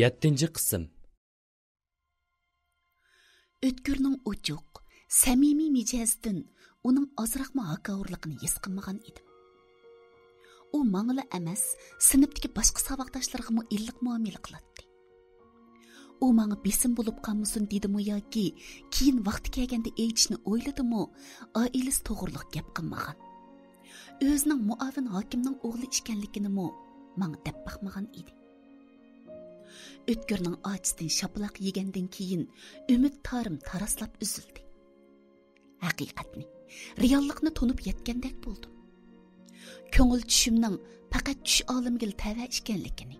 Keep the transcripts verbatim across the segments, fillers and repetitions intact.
يەتتىنچى قىسىم. ئۆتكۈرنىڭ ئوچۇق، سەمىمىي مىجەزىدىن ئۇنىڭ ئازراقمۇ ھاكاۋۇرلۇقىنى ھېس قىلمىغان ئىدىم. ئۇ ماڭىلا ئەمەس، سىنىپتىكى باشقا ساۋاقداشلىرىغىمۇ ئىللىق مۇئامىلە قىلاتتى. ئۇ ماڭا بېسىم بولۇپ قالمىسۇن دېدىمۇ ياكى كېيىن ۋاقتى كەلگەندە ئېيتىشنى ئويلىدىمۇ، ئائىلىسى توغرۇلۇق گەپ قىلمىغان. ئۆزىنىڭ مۇئاۋىن ھاكىمنىڭ ئوغلى ئىكەنلىكىنىمۇ ماڭا دەپ باقمىغان ئىدى. ئۆتكۈرنىڭ ئاچىسىدىن شاپىلاق يېگەندىن كېيىن ئۈمىد تارىم تاراسلاپ ئۈزۈلدى. ھەقىقەتنى، رېئاللىقنى تونۇپ يەتكەندەك بولدۇم. كۆڭۈل چۈشۈمنىڭ پەقەت چۈش ئالىمىگىلا تەۋە ئىكەنلىكىنى،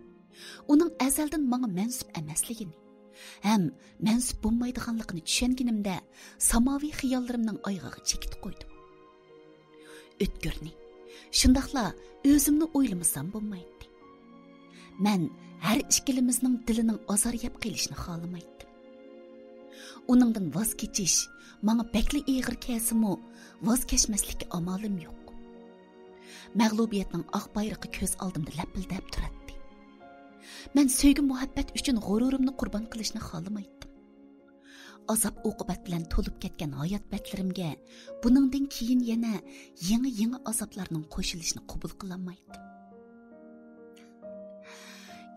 ئۇنىڭ ئەزەلدىن ماڭا مەنسۇپ ئەمەسلىكىنى ھەم مەنسۇپ بولمايدىغانلىقىنى چۈشەنگىنىمدە، ساماۋى خىياللىرىمنىڭ ئايىغىغا چېكىت قويدۇم. ئۆتكۈرنى، شۇنداقلا ئۆزۈمنى ئويلىمىسام بولمايتتى. مەن ھەر ئىككىلىمىزنىڭ دىلىنىڭ ئازار يەپ قېلىشىنى خالىمايتتىم. ئۇنىڭدىن ۋاز كېچىش ماڭا بەكلا ئېغىر كەلسىمۇ، ۋاز كەچمەسلىككە ئامالىم يوق. مەغلۇبىيەتنىڭ ئاق بايرىقى كۆز ئالدىمدا لەپىلدەپ تۇراتتى. مەن سۆيگۈ مۇھەببەت ئۈچۈن غۇرۇرۇمنى قۇربان قىلىشنى خالىمايتتىم. ئازاب ئوقۇبەت بىلەن تولۇپ كەتكەن ھايات بەتلىرىمگە بۇنىڭدىن كېيىن يەنە يېڭى-يېڭى ئازابلارنىڭ قوشۇلۇشىنى قوبۇل قىلالمايتتىم.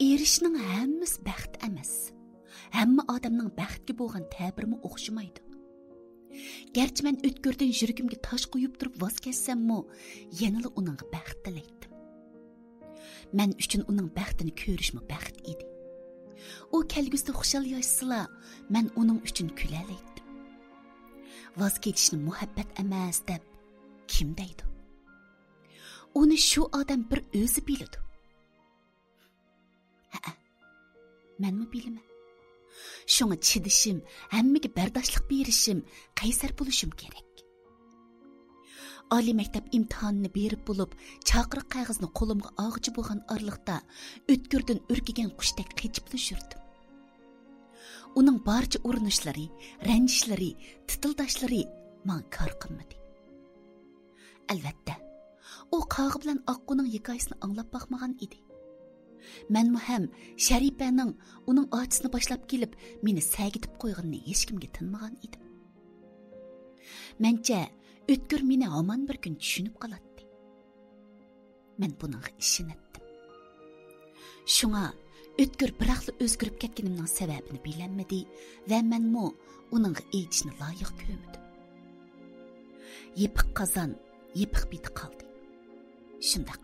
ئېرىشىشنىڭ ھەممىسى بەخت ئەمەس. ھەممە ئادەمنىڭ بەختكە بولغان تەبىرىمۇ ئوخشىمايدۇ. گەرچە مەن ئۆتكۈردىن يۈرىكىمگە تاش قويۇپ تۇرۇپ ۋاز كەچسەممۇ، يەنىلا ئۇنىڭغا بەخت تىلەيتتىم. مەن ئۈچۈن ئۇنىڭ بەختىنى كۆرۈشمۇ بەخت ئىدى. ئۇ كەلگۈسىدە خۇشال ياشىسىلا، مەن ئۇنىڭ ئۈچۈن كۈلەلەيتتىم. ۋاز كېچىشنى مۇھەببەت ئەمەس دەپ كىم دەيدۇ؟ ئۇنى شۇ ئادەم بىر ئۆزى بىلىدۇ. ھەئە، مەنمۇ بىلىمەن. شۇڭا چىدىشىم، ھەممىگە بەرداشلىق بېرىشىم، قەيسەر بولۇشۇم كېرەك. ئالىي مەكتەپ ئىمتىھانىنى بېرىپ بولۇپ، چاقىرىق قەغىزىنى قولۇمغا ئالغۇچە بولغان ئارىلىقتا ئۆتكۈردىن ئۈركۈگەن قۇشتەك قېچىپلا يۈردۈم. ئۇنىڭ بارچە ئۇرۇنۇشلىرى، رەنجىشلىرى، تىتىلداشلىرى ماڭا كار قىلمىدى. ئەلۋەتتە، ئۇ قاغا بىلەن ئاققۇنىڭ ھېكايىسىنى ئاڭلاپ باقمىغان ئىدى. مەنمۇ ھەم شەرىپەنىڭ ئۇنىڭ ئاچىسىنى باشلاپ كېلىپ، مېنى سەگىتىپ قويغىنىنى ھېچكىمگە تىنمىغان ئىدىم. مەنچە، ئۆتكۈر مېنى ھامان بىر كۈن چۈشىنىپ قالاتتى. مەن بۇنىڭغا ئىشىنەتتىم. شۇڭا ئۆتكۈر بىراقلا ئۆزگىرىپ كەتكىنىمنىڭ سەۋەبىنى بىلەلمىدى ۋە مەنمۇ ئۇنىڭغا ئېيتىشنى لايىق كۆرمىدىم. يېپىق قازان يېپىق پېتى قالدى. شۇنداق،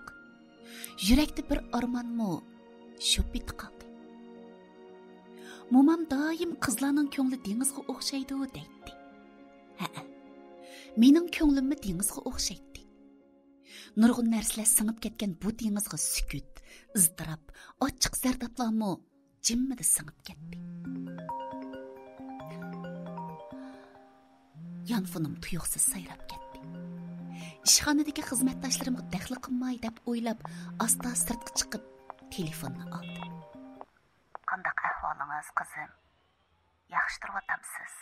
يۈرەكتە بىر ئارمانمۇ شۇ پېتى قالدى. مومام دائىم قىزلارنىڭ كۆڭلى دېڭىزغا ئوخشايدۇ دەيتتى. ھەئە، مېنىڭ كۆڭلۈممۇ دېڭىزغا ئوخشايتتى. نۇرغۇن نەرسىلەر سىڭىپ كەتكەن بۇ دېڭىزغا سۈكۈت، ئىزتىراپ، ئاچچىق زەردابلارمۇ جىممىدە سىڭىپ كەتتى. يانفونۇم تۇيۇقسىز سايراپ كەتتى. ئىشخانىدىكى خىزمەتداشلىرىمغا دەخلى قىلماي دەپ ئويلاپ، ئاستا سىرتقا چىقىپ، تېلېفوننى ئالدىم. قانداق ئەھۋالىڭىز، قىزىم؟ ياخشى تۇرۇۋاتامسىز؟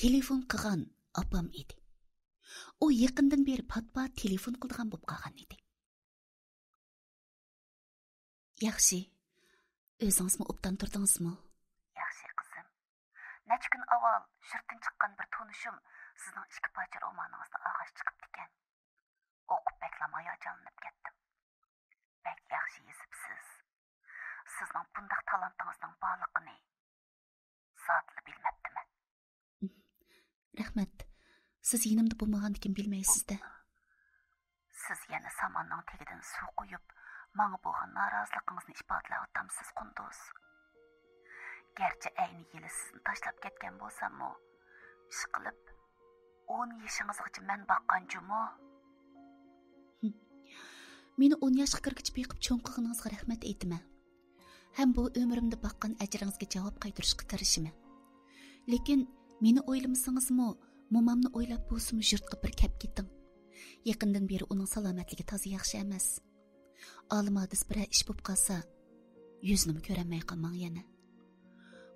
تېلېفون قىلغان ئاپام ئىدى. ئۇ يېقىندىن بېرى پات-پات تېلېفون قىلىدىغان بولۇپ قالغان ئىدى. ياخشى. ئۆزىڭىزمۇ ئوبدان تۇردىڭىزمۇ؟ ياخشى، قىزىم. نەچچە كۈن ئاۋۋال يۇرتتىن چىققان بىر تونۇشۇم سىزنىڭ ئىككى پارچە رومانىڭىزنى ئالغاچ چىقىپتىكەن. ئوقۇپ بەكلا ھاياجانلىنىپ كەتتىم. بەك ياخشى يېزىپسىز. سىزنىڭ بۇنداق تالانتىڭىزنىڭ بارلىقىنى زادىلا بىلمەپتىمەن. رەھمەت. سىز يېنىمدا بولمىغاندىكىن بىلمەيسىز-دە. سىز يەنە ساماننىڭ تېگىدىن سۇ قۇيۇپ، ماڭا بولغان نارازىلىقىڭىزنى ئىپادىلەۋاتامسىز، قۇندۇز. گەرچە ئەينى يىلى سىزنى تاشلاپ كەتكەن بولساممۇ، ئىشقىلىپ، ئون يېشىڭىزغىچە مەن باققان جۇمۇ. مېنى ئون ياشقا كىرگۈچە بېقىپ چوڭ قىلغىنىڭىزغا رەھمەت ئېيتىمەن. ھەم بۇ ئۆمرۈمدە باققان ئەجرىڭىزگە جاۋاب قايتۇرۇشقا تىرىشىمەن. لېكىن مېنى ئويلىمىسىڭىزمۇ، مومامنى ئويلاپ بولسىمۇ يۇرتقا بىر كەپ كېتىڭ. يېقىندىن بېرى ئۇنىڭ سالامەتلىكى تازا ياخشى ئەمەس. ئالىمادىس بىرەر ئىش بولۇپ قالسا، يۈزىنىمۇ كۆرەلمەي قالماڭ يەنە.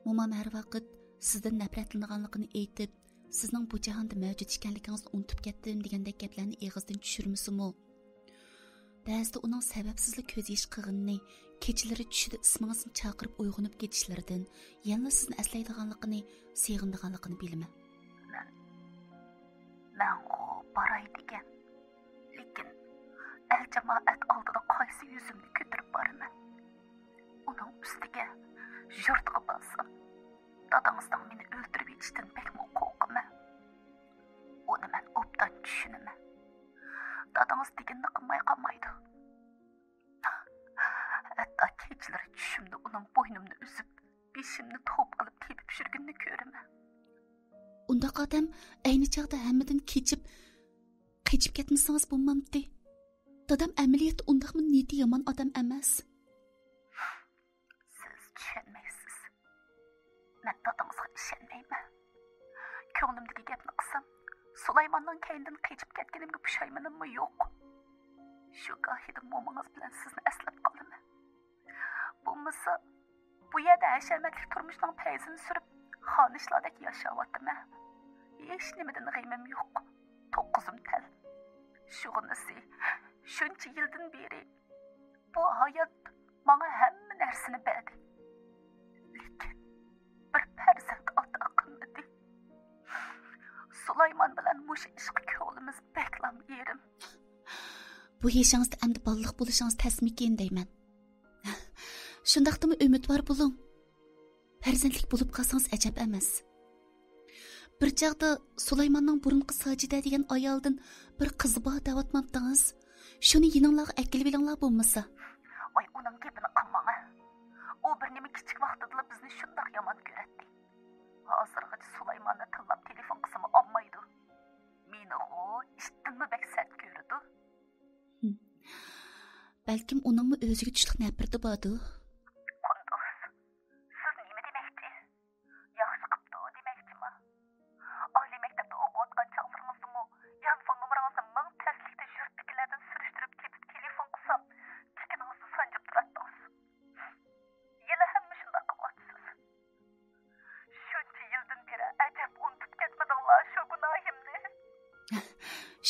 مومام ھەر ۋاقىت سىزدىن نەپرەتلىنىدىغانلىقىنى ئېيتىپ، سىزنىڭ بۇ جاھاندا مەۋجۇت ئىكەنلىكىڭىزنى ئۇنتۇپ كەتتىم دېگەندەك گەپلەرنى ئېغىزدىن چۈشۈرمىسىمۇ، بەزىدە ئۇنىڭ سەۋەبسىزلا كۆز يېشى قىلغىنىنى، كېچىلىرى چۈشىدە ئىسمىڭىزنى چاقىرىپ ئويغىنىپ كېتىشلىرىدىن يەنىلا سىزنى ئەسلەيدىغانلىقىنى، سېغىنىدىغانلىقىنى بىلىمەن. مەن، مەنغۇ باراي دېگەن. لېكىن ئەل جامائەت ئالدىدا قايسى يۈزۈمنى كۆتۈرۈپ بارىمەن؟ ئۇنىڭ ئۈستىگە يۇرتقا بارسام، دادىڭىزنىڭ مېنى ئۆلتۈرۈپ يېتىشتىن بەكمۇ قورقىمەن. ئۇنى مەن ئوبدان چۈشىنىمەن. دادىڭىز دېگىنىنى قىلماي قالمايدۇ. ھەتتا كېچىلىرى چۈشۈمدە ئۇنىڭ بوينۇمنى ئۈزۈپ، بېشىمنى توپ قىلىپ تېپىپ يۈرگىنىنى كۆرىمەن. ئۇنداق ئادەم ئەينى چاغدا ھەممىدىن كېچىپ، قېچىپ كەتمىسىڭىز بولمامتى؟ دادام ئەمەلىيەتتە ئۇنداقمۇ نىيىتى يامان ئادەم ئەمەس. سىز چۈشەنمەيسىز. مەن دادىڭىزغا ئىشەنمەيمەن. كۆڭلۈمدىكى گەپنى قىلسام، سۇلايماننىڭ كەينىدىن قېچىپ كەتكىنىمگە پۇشايمىنىممۇ يوق. شۇ گاھىدا مومىڭىز بىلەن سىزنى ئەسلەپ قالىمەن. بولمىسا، بۇ يەردە ھەشەمەتلىك تۇرمۇشنىڭ پەيزىنى سۈرۈپ، خانىشلاردەك ياشاۋاتىمەن. ھېچ نېمىدىن غېمىم يوق. توققۇزۇم تەل. شۇغىنىسى، شۇنچە يىلدىن بېرى بۇ ھايات ماڭا ھەممە نەرسىنى بەردى. لېكىن بىر پەرزەنت ئاتا قىلمىدى. سۇلايمان بىلەن مۇشۇ ئىشقا كۆڭلىمىز بەكلا يېرىم. بۇ يېشىڭىزدا ئەمدى بالىلىق بولۇشىڭىز تەسمىكىن دەيمەن. شۇنداقتىمۇ ئۈمىدۋار بولۇڭ. پەرزەنتلىك بولۇپ قالسىڭىز ئەجەب ئەمەس. بىر چاغدا سۇلايماننىڭ بۇرۇنقى ساجىدە دېگەن ئايالىدىن بىر قىزى بار دەۋاتمامتىڭىز؟ شۇنى يېنىڭلارغا ئەكېلىۋېلىڭلار بولمىسا. ۋاي، ئۇنىڭ گېپىنى قىلماڭ. ئۇ بىر نېمە كىچىك ۋاقتىدىلا بىزنى شۇنداق يامان كۆرەتتى. ھازىرغىچە سۇلايماننى تىللاپ تېلېفون قىلسىمۇ ئالمايدۇ. مېنىغۇ ئىتتىنمۇ بەك سەت كۆرىدۇ. بەلكىم ئۇنىڭمۇ ئۆزىگە تۇشلۇق نەپرىتى باردۇ. قۇندۇز، سىز نېمە دېمەكچى؟ ياخشى قىپتۇ دېمەكچىما؟ ئالىي مەكتەپتە ئوقۇۋاتقان چاغلىرىڭىزدىمۇ يانفون نومۇرىڭىزنى مىڭ تەسلىكتە يۇرتتىكىلەردىن سۈرۈشتۈرۈپ تېپىپ تېلېفون قىلسام، تىكىنىڭىزنى سانجىپ تۇراتتىڭىز. يەنە ھەممە شۇنداق قىلىۋاتىسىز. شۇنچە يىلدىن بېرى ئەجەب ئۇنتۇپ كەتمىدىڭلار شۇ گۇناھىمنى؟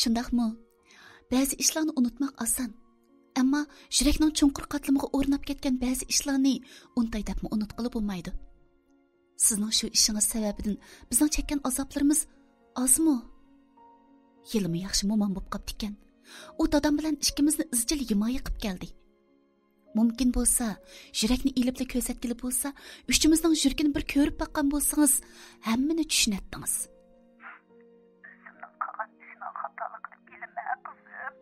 شۇنداقمۇ؟ بەزى ئىشلارنى ئۇنتۇماق ئاسان. ئەمما يۈرەكنىڭ چوڭقۇر قاتلىمىغا ئورناپ كەتكەن بەزى ئىشلارنى ئۇنتاي دەپمۇ ئۇنتقىلى بولمايدۇ. سىزنىڭ شۇ ئىشىڭىز سەۋەبىدىن بىزنىڭ چەككەن ئازابلىرىمىز ئازمۇ؟ ھېلىمۇ ياخشى مومام بولۇپ قاپتىكەن. ئۇ دادام بىلەن ئىككىمىزنى ئىزچىل ھىمايە قىپ كەلدى. مۇمكىن بولسا، يۈرەكنى ئېلىپلا كۆرسەتكىلى بولسا، ئۈچىمىزنىڭ يۈرىكىنى بىر كۆرۈپ باققان بولسىڭىز، ھەممىنى چۈشىنەتتىڭىز. ئۆزۈمنىڭ قىلغان ئىشىنىڭ خاتالىقىنى بىلىمەن، قىزىم.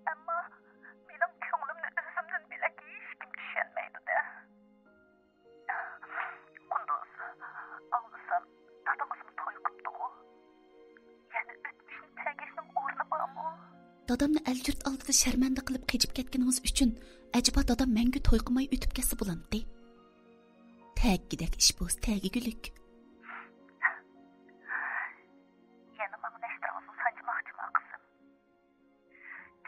ئەمما مېنىڭ كۆڭلۈمنى ئۆزۈمدىن بۆلەك ھېچكىم چۈشەنمەيدۇ-دە. قۇندۇز، ئاڭلىسام، دادىڭىزمۇ توي قىپتىغۇ؟ يەنە ئۆتمۈشنى تەگەشنىڭ ئورنى بارمۇ؟ دادامنى ئەل-يۇرت ئالدىدا شەرمەندە قىلىپ قېچىپ كەتكىنىڭىز ئۈچۈن، ئەجەبا دادام مەڭگۈ توي قىلماي ئۆتۈپ كەتسە بولامتى؟ تەگكۈدەك ئىش بولسا تەگگۈلۈك. يەنە ماڭا نەشتىرىڭىزنى سانجىماقچىما، قىزىم؟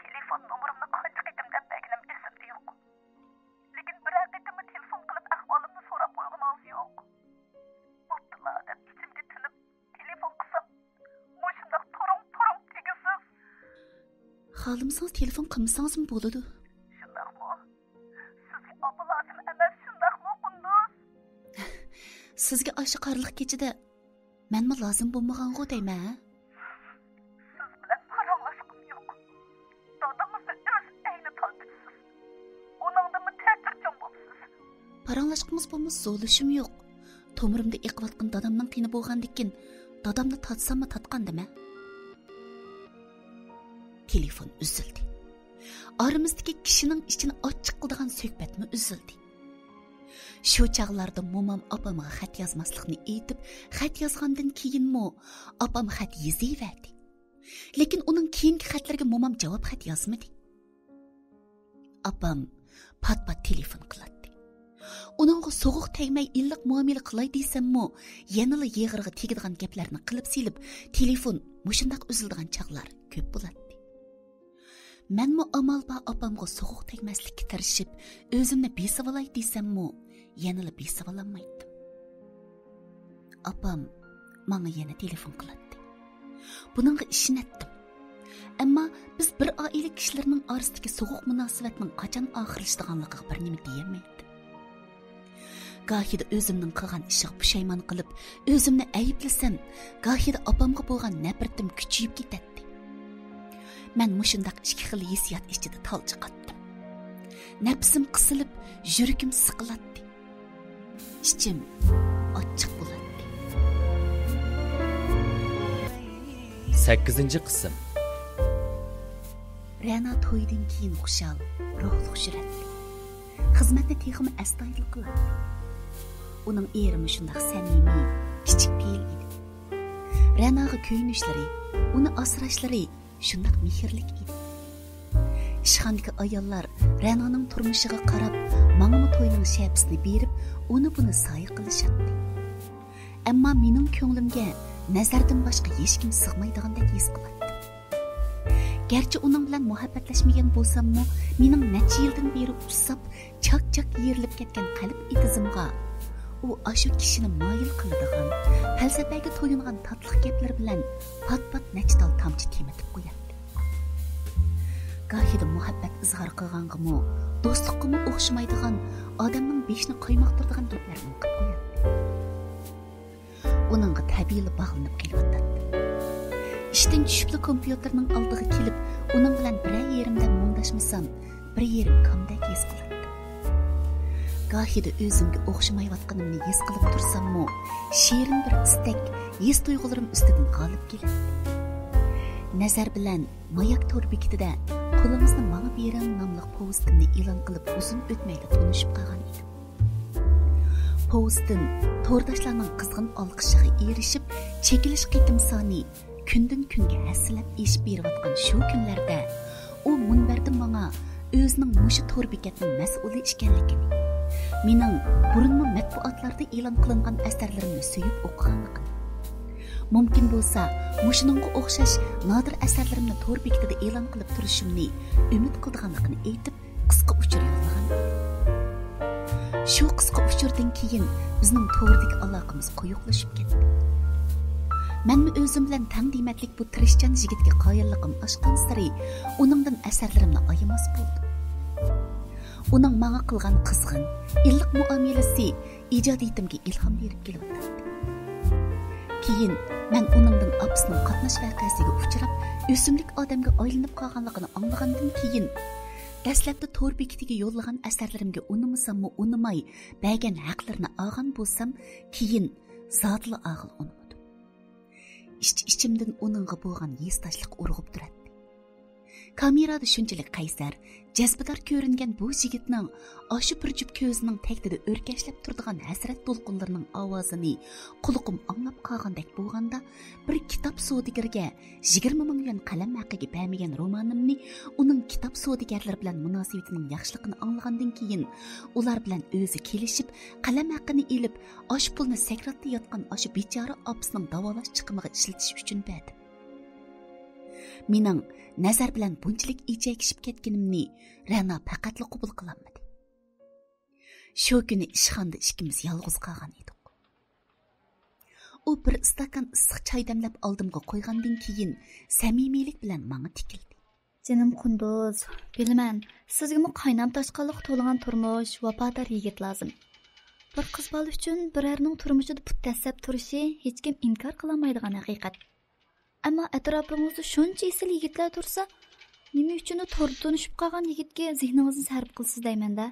تېلېفون نومۇرۇمنى قانچە قېتىم دەپ بەرگىنىم ئېسىمدە يوق. لېكىن بىرەر قېتىممۇ تېلېفون قىلىپ ئەھۋالىمنى سوراپ قويغىنىڭىز يوق. بوپتۇلا دەپ ئىچىمگە تىنىپ، تېلېفون قىلسام، مۇشۇنداق تۇرۇڭ-تۇرۇڭ دېگۈسىز. خالىمىسىڭىز تېلېفون قىلمىسىڭىزمۇ بولىدۇ. شۇنداقمۇ؟ سىزگە ئاپا لازىم ئەمەس، شۇنداقمۇ، قۇندۇز؟ سىزگە ئاشۇ قارلىق كېچىدە مەنمۇ لازىم بولمىغانغۇ دەيمەن، ھە؟ سىز بىلەن پاراڭلاشقۇم يوق. دادىڭىزنى ئۆز ئەينى تارتىپسىز. ئۇنىڭدىنمۇ تەسىرچان بوپسىز. پاراڭلاشقۇمىز بولمىسا زورلىشىم يوق. تومۇرۇمدا ئېقىۋاتقان دادامنىڭ قېنى بولغاندىكىن، دادامنى تارتساممۇ تارتقاندىمەن. تېلېفون ئۈزۈلدى. ئارىمىزدىكى كىشىنىڭ ئىچىنى ئاچچىق قىلىدىغان سۆھبەتمۇ ئۈزۈلدى. شۇ چاغلاردا مومام ئاپامغا خەت يازماسلىقنى ئېيتىپ، خەت يازغاندىن كېيىنمۇ ئاپام خەت يېزىۋەردى. لېكىن ئۇنىڭ كېيىنكى خەتلىرىگە مومام جاۋاب خەت يازمىدى. ئاپام پات-پات تېلېفون قىلاتتى. ئۇنىڭغا سوغۇق تەگمەي ئىللىق مۇئامىلە قىلاي دېسەممۇ، يەنىلا يېغىرغا تېگىدىغان گەپلەرنى قىلىپ سېلىپ، تېلېفون مۇشۇنداق ئۈزۈلىدىغان چاغلار كۆپ بولاتتى. مەنمۇ ئامال بار ئاپامغا سوغۇق تەگمەسلىككە تىرىشىپ، ئۆزۈمنى بېسىۋالاي دېسەممۇ، يەنىلا بېسىۋالالمايتتىم. ئاپام ماڭا يەنە تېلېفون قىلاتتى. بۇنىڭغا ئىشىنەتتىم. ئەمما بىز بىر ئائىلە كىشىلىرىنىڭ ئارىسىدىكى سوغۇق مۇناسىۋەتنىڭ قاچان ئاخىرلىشىدىغانلىقىغا بىر نېمە دېيەلمەيتتىم. گاھىدا ئۆزۈمنىڭ قىلغان ئىشىغا پۇشايمان قىلىپ، ئۆزۈمنى ئەيىبلىسەم، گاھىدا ئاپامغا بولغان نەپرىتىم كۈچىيىپ كېتەتتى. مەن مۇشۇنداق ئىككى خىل ھېسسىيات ئىچىدە تالچىقاتتىم. نەپسىم قىسىلىپ، يۈرىكىم سىقىلاتتى. ئىچىم ئاچچىق بولاتتى. سەككىزىنچى قىسىم. رەنا تويدىن كېيىن خۇشال، روھلۇق يۈرەتتى. خىزمەتنى تېخىمۇ ئەستايىدىل قىلاتتى. ئۇنىڭ ئېرىمۇ شۇنداق سەمىمىي، كىچىك پېئىل ئىدى. رەناغا كۆيۈنۈشلىرى، ئۇنى ئاسراشلىرى شۇنداق مېھىرلىك ئىدى. ئىشخانىدىكى ئاياللار رەنانىڭ تۇرمۇشىغا قاراپ، ماڭىمۇ توينىڭ شەپىسىنى بېرىپ، ئۇنى بۇنى سايە قىلىشاتتى. ئەمما مېنىڭ كۆڭلۈمگە نەزەردىن باشقا ھېچكىم سىغمايدىغاندەك ھېس قىلاتتىم. گەرچە ئۇنىڭ بىلەن مۇھەببەتلەشمىگەن بولساممۇ، مېنىڭ نەچچە يىلدىن بېرى ئۇسساپ، چاك-چاك يېرىلىپ كەتكەن قەلب ئېتىزىمغا ئۇ ئاشۇ كىشىنى مايىل قىلىدىغان، پەلسەپەگە تويۇنغان تاتلىق گەپلىرى بىلەن پات-پات نەچچە تال تامچە تېمىتىپ قوياتتى. گاھىدا مۇھەببەت ئىزھار قىلغانغىمۇ، دوستلۇققىمۇ ئوخشىمايدىغان، ئادەمنىڭ بېشىنى قايماقتۇرىدىغان گەپلەرنى قىلىپ قوياتتى. ئۇنىڭغا تەبىئىيلا باغلىنىپ قېلىۋاتاتتىم. ئىشتىن چۈشۈپلا كومپيۇتېرنىڭ ئالدىغا كېلىپ، ئۇنىڭ بىلەن بىرەر يېرىمدە مۇڭداشمىسام، بىر يېرىم كامدەك ھېس قىلاتتىم. گاھىدا ئۆزۈمگە ئوخشىمايۋاتقىنىمنى ھېس قىلىپ تۇرساممۇ، شېرىن بىر ئىستەك ھېس تۇيغۇلىرىم ئۈستىدىن غالىب كېلەتتى. نەزەر بىلەن ماياك تور بېكىتىدە قولىڭىزنى ماڭا بېرىڭ ناملىق پوۋېستىمنى ئېلان قىلىپ ئۇزۇن ئۆتمەيلا تونۇشۇپ قالغان ئىدىم. پوۋېستىم تورداشلارنىڭ قىزغىن ئالقىشىغا ئېرىشىپ، چېكىلىش قېتىم سانى كۈندىن-كۈنگە ھەسسىلەپ ئېشىپ بېرىۋاتقان شۇ كۈنلەردە، ئۇ مۇنبەردە ماڭا ئۆزىنىڭ مۇشۇ تور بېكەتنىڭ مەسئۇلى ئىكەنلىكىنى، مېنىڭ بۇرۇنمۇ مەتبۇئاتلاردا ئېلان قىلىنغان ئەسەرلىرىمنى سۆيۈپ ئوقۇغانلىقىنى، مۇمكىن بولسا، مۇشۇنىڭغا ئوخشاش نادىر ئەسەرلىرىمنى تور بېكىتىدە ئېلان قىلىپ تۇرۇشۇمنى ئۈمىد قىلىدىغانلىقىنى ئېيتىپ، قىسقا ئۇچۇر يوللىغان. شۇ قىسقا ئۇچۇردىن كېيىن بىزنىڭ توردىكى ئالاقىمىز قويۇقلىشىپ كەتتى. مەنمۇ ئۆزۈم بىلەن تەڭ دېمەتلىك بۇ تىرىشچان يىگىتكە قايىللىقىم ئاشقانسېرى ئۇنىڭدىن ئەسەرلىرىمنى ئايىماس بولدۇم. ئۇنىڭ ماڭا قىلغان قىزغىن، ئىللىق مۇئامىلىسى ئىجادىيىتىمگە ئىلھام بېرىپ كېلىۋاتاتتى. كېيىن مەن ئۇنىڭدىن ئاپىسىنىڭ قاتناش ۋەقەسىگە ئۇچراپ، ئۆسۈملۈك ئادەمگە ئايلىنىپ قالغانلىقىنى ئاڭلىغاندىن كېيىن، دەسلەپتە تور بېكىتىگە يوللىغان ئەسەرلىرىمگە ئۇنىمىساممۇ ئۇنىماي، بەرگەن ھەقلىرىنى ئالغان بولسام، كېيىن زادىلا ئالغىلى ئۇنىمىدىم. ئىچ-ئىچىمدىن ئۇنىڭغا بولغان ھېسداشلىق ئۇرغۇپ تۇراتتى. كامېرادا شۇنچىلىك قەيسەر، جەزبىدار كۆرۈنگەن بۇ يىگىتنىڭ ئاشۇ بىر جۈپ كۆزىنىڭ تەكتىدە ئۆركەشلەپ تۇرىدىغان ھەسرەت دولقۇنلىرىنىڭ ئاۋازىنى قۇلىقىم ئاڭلاپ قالغاندەك بولغاندا، بىر كىتاب سودىگىرىگە يىگىرمە مىڭ يۈەن قەلەم ھەققىگە بەرمىگەن رومانىمنى ئۇنىڭ كىتاب سودىگەرلىرى بىلەن مۇناسىۋىتىنىڭ ياخشىلىقىنى ئاڭلىغاندىن كېيىن، ئۇلار بىلەن ئۆزى كېلىشىپ، قەلەم ھەققىنى ئېلىپ، ئاشۇ پۇلنى سەكراتتا ياتقان ئاشۇ بىچارە ئاپىسىنىڭ داۋالاش چىقىمىغا ئىشلىتىش ئۈچۈن بەردىم. مېنىڭ نەزەر بىلەن بۇنچىلىك ئېچەكىشىپ كەتكىنىمنى رەنا پەقەتلا قوبۇل قىلالمىدى. شۇ كۈنى ئىشخانىدا ئىككىمىز يالغۇز قالغان ئىدۇق. ئۇ بىر ئىستاكان ئىسسىق چاي دەملەپ ئالدىمغا قويغاندىن كېيىن، سەمىمىيلىك بىلەن ماڭا تىكىلدى. جېنىم قۇندۇز، بىلىمەن، سىزگىمۇ قاينام تاشقانلىققا تولغان تۇرمۇش، ۋاپادار يىگىت لازىم. بىر قىز بالا ئۈچۈن بىرەرنىڭ تۇرمۇشىدا پۇت دەسسەپ تۇرۇشى ھېچكىم ئىنكار قىلالمايدىغان ھەقىقەت. ئەمما ئەتراپىڭىزدا شۇنچە ئېسىل يىگىتلەر تۇرسا، نېمە ئۈچۈندۇ توردا تونۇشۇپ قالغان يىگىتكە زېھنىڭىزنى سەرپ قىلىسىز دەيمەن-دە.